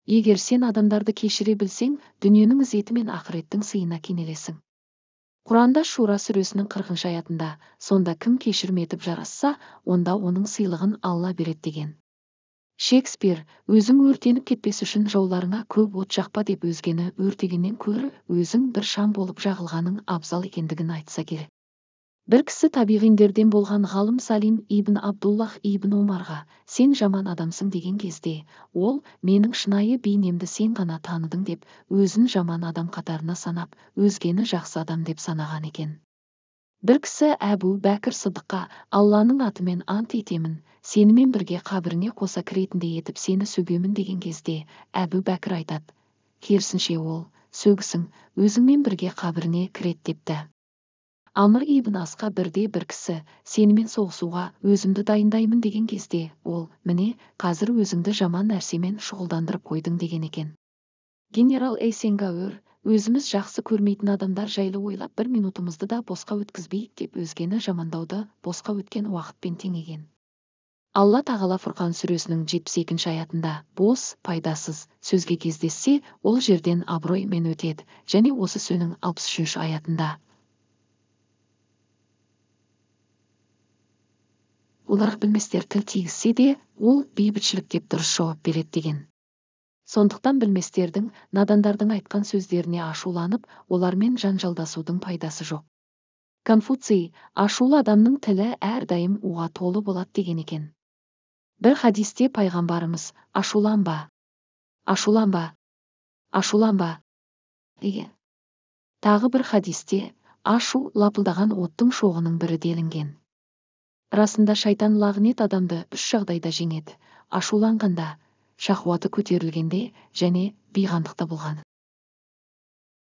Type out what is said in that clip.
Егер сен адамдарды кешіре білсең, дүниенің ізеті мен ақыреттің сыйына кенелесің. Құранда Шура сүресінің 40 аятында, сонда кім кешірім етіп жарасса, онда оның сыйлығын Алла береді деген. Шекспир, өзің өртеніп кетпес үшін жауларыңа көп от жақпа деп өзгені өртегеннен көрі, өзің бір шам болып жағылғаның абзал екендігін айтса керек. Бір кісі табиғиндерден болған ғалым Салим ибн Абдуллах ибн Омарға, сен жаман адамсың деген кезде, ол, менің шынайы бейнемді сен ғана таныдың деп, өзін жаман адам қатарына санап, өзгені жақсы адам деп санаған екен. Бір кісі Әбу Бәкір Сыдыққа, Алланың атымен ант етемін, сенімен бірге қабіріңе қоса кіретіндей етіп сені сөгемін деген кезде, Әбу Бәкір айтады, керісінше ол, сөгісің, өзіңмен бірге қабіріңе кірет депті. Амр ибн Асқа бірде бір кісі, сенімен соғысуға өзімді дайындаймын деген кезде, ол, міне, қазір өзіңді жаман нәрсемен шұғылдандырып қойдың деген екен. Генерал Эйсенгауэр, өзіміз жақсы көрмейтін адамдар жайлы ойлап бір минутымызды да босқа өткізбейік деп өзгені жамандауды босқа өткен уақытпен теңеген. Алла Тағала Фұрқан сүресінің 72 аятында бос, пайдасыз сөзге кездессе, ол жерден абыроймен өтеді, және осы сүренің 63 аятында. Оларға білместер тіл тигізсе де, ол бейбітшілік деп дұрыс жауап береді деген. Сондықтан білместердің, надандардың айтқан сөздеріне ашуланып, олармен жанжалдасудың пайдасы жоқ. Конфуций, ашулы адамның тілі әрдайым уға толы болады деген екен. Бір хадисте пайғамбарымыз, ашуланба, ашуланба, ашуланба деген. Тағы бір хадисте, ашу лапылдаған оттың шоғының бірі делінген. Расында шайтан лағнет адамды үш жағдайда жеңеді: ашуланғанда, шахуаты көтерілгенде және бейғамдықта болған.